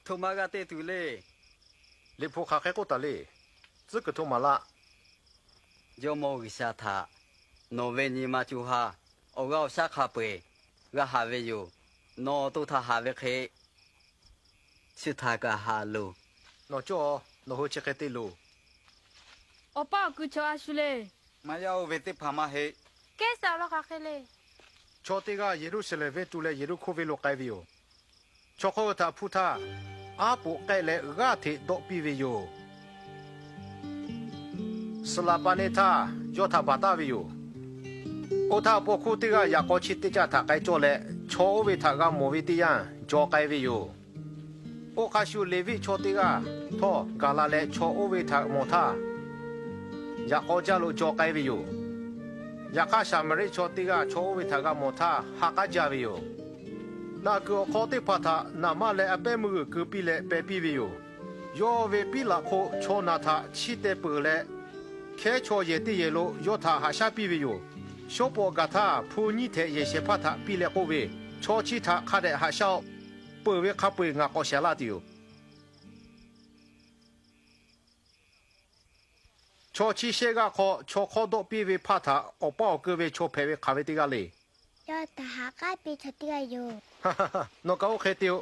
hto ma g'a te tuˬ le. Liꞈ hpu hk'aˬ hk'e k'oˆ taˍ le. Tcuhˉ kuiˬ hto maˍ laˆ. Jawˇmawˇ G'uiˬsha htaꞈ nawˬ ve nyi ma co ha awˬ g'aˇ awˬ shaˉ hk'a peu-eˬ g'a haꞈ ve yoˬ. Nawˬ to htaꞈ haꞈ ve hk'e, chi htaꞈ kaꞈ haꞈ loˬ. Nawˬ cawˇ, nawˬ hui chi hk'e te loˬ. Awˬ paˇ awˬ kuiˬ chaw a shu le. Maˇ yaˇ oˇ ve teˇ hpaˍ maˇ heˆ. Kehˉsaˍ law hk'aˬ hk'e le. Chaw teˇ g'aˇ Yeˍruˆsaˍlehnˍ venˇ tu leh Yeˍriˆhkoˇ venˇ lo k'ai ve yoˬ. Chaw hk'aw hui htaꞈ hpu htaˇ, aˉ poꞈ k'ehˆ leh g'aˇ hteꞈ dawˆ piˇ ve yoˬ. Suˍlaˍpaˍneˇ htaˇ, yawˇ htaꞈ baˬ taˍ ve yoˬ. Oˇ htaˇ, paw hkuˇ teˇ g'aˇ yaꞈ k'aw chi teˇ caˆ htaꞈ k'ai cawˇ leh, chaw oˇ ve htaꞈ g'a mawˬ ve teˇ yanˇ, jaw k'ai ve yoˬ. Oˇ hk'a shuˍ, Leˍviˆ chaw teˇ g'aˇ htawˇ, gaˬ la leh chaw oˇ ve htaꞈ mawˬ htaˇ, yaꞈ k'aw jaˇ lo jaw k'ai ve yoˬ. Yaꞈ hk'aˇ, Saˍmaˍriˆ chaw teˇ g'aˇ chaw oˇ ve htaꞈ g'a mawˬ htaˇ, ha k'aˉ jaˇ ve yoˬ. Naˬ kuiˬ awˬ hk'aw teˇ hpaˍ htaꞈ naˍ maˇ leh a pehˉ meuˇ g'uiˬ keu piˇ leh peh piˇ ve yoˬ. Yawˇ ve piˉ laꞈ hk'oˆ chaw naˬ htaꞈ chiˇ teh peuˬ leh, hkehˉ chaw yehˬ teˇ yehˬ lo yawˇ htaꞈ haꞈ shaˉ piˇ ve yoˬ. Shawˉ pawˍ gaˬ htaˇ, hpu nyiˇ htehꞈ yehˬ shehˍ hpaˇ htaꞈ piˇ leh k'oˆ ve, Chaw chi htaꞈ hk'a dehꞈ haꞈ shaˉ-oˆ. Peuˬ ve hk'a peu-eˬ ngaˬ k'awꞈ shehˍ laˇ tuˬ yoˬ. Chaw chiˇ shehˆ g'aˇ hk'aw chaw hk'awˇ dawˆ piˇ ve hpaˇ htaꞈ awˬ paˇ awˬ keu ve chaw hpehꞈ ve hk'aˬ ve teˇ g'aˇ le. Yawˇ htaꞈ haꞈ k'aˉ piˇ chaw teˇ g'aˇ yoˬ. Nawˬ kaꞈ oˇ hk'e te-o.